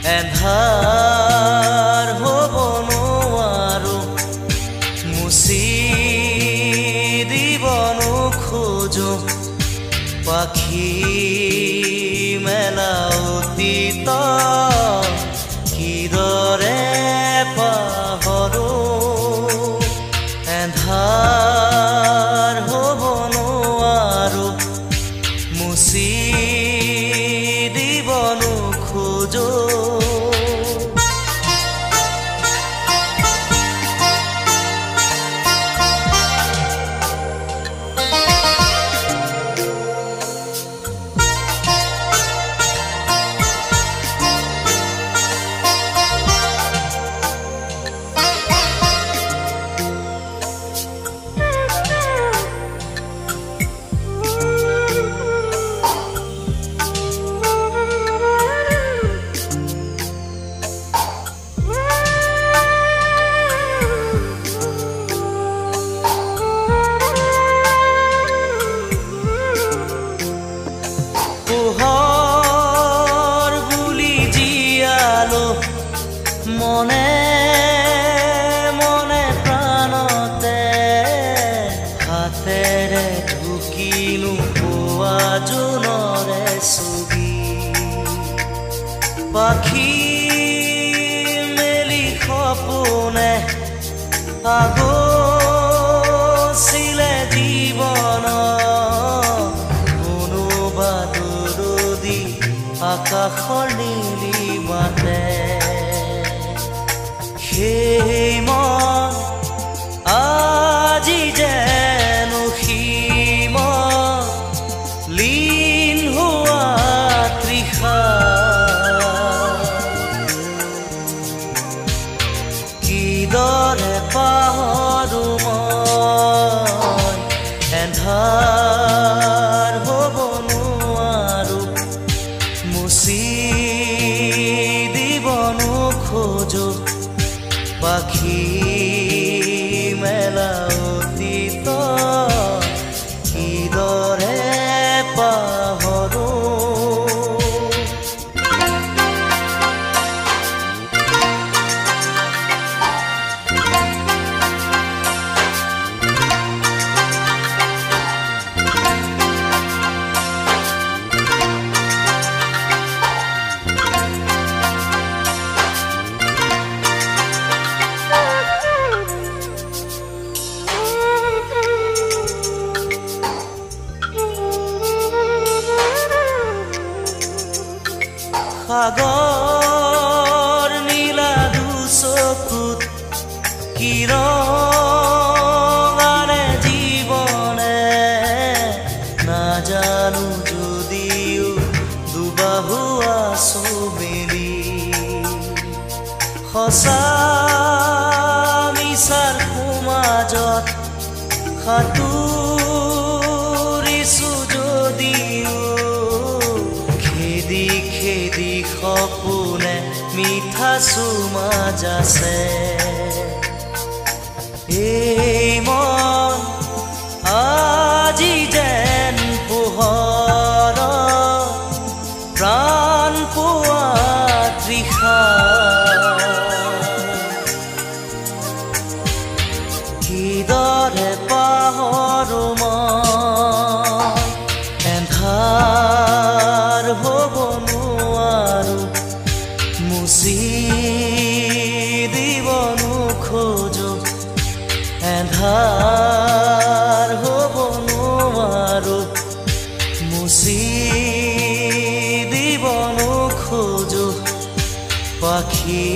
এন্ধাৰ হ'ব নোৱাৰো, মুচি দিব নোখোজো পাখি মেলা অতীত কিদৰে পাহৰো। এন্ধাৰ হ'ব নোৱাৰো, মুচি দিব নোখোজো। পোহৰ বুলি জীয়ালো মনে মনে প্ৰাণতে, হাতেৰে ঢুকিনো পোৱা জোনৰে ছবি। পাখি মেলি সপোনে আগচিলে জীৱন, কোনোবা দৰদী আকাশৰ নীলিমাতে। সেই মন আজি যেন সীম লীন হোৱা তৃষা, কিদৰে পাহৰো মই। এন্ধাৰ হ'ব নোৱাৰো, মুচি দিব নোখোজো পাখি মেলা অতীত কিদৰে পাহৰো। সাগৰ নীলা দুচকুত কি ৰং আনে জীৱনে, নাজানো যদিও দুবাহু আছো মেলি। সঁচা মিছাৰ সমাজত সাঁতুৰিছো যদিও, খেদি খেদি সপোনে মিঠা চুমা যাচে। এই মন আজি যেন পোহৰ প্ৰাণ পোৱা তৃষা, কিদৰে পাহৰো মই। এন্ধাৰ হ'ব নোৱাৰো, মুচি দিব নোখোজো। এন্ধাৰ হ'ব নোৱাৰো, মুচি দিব নোখোজো পাখি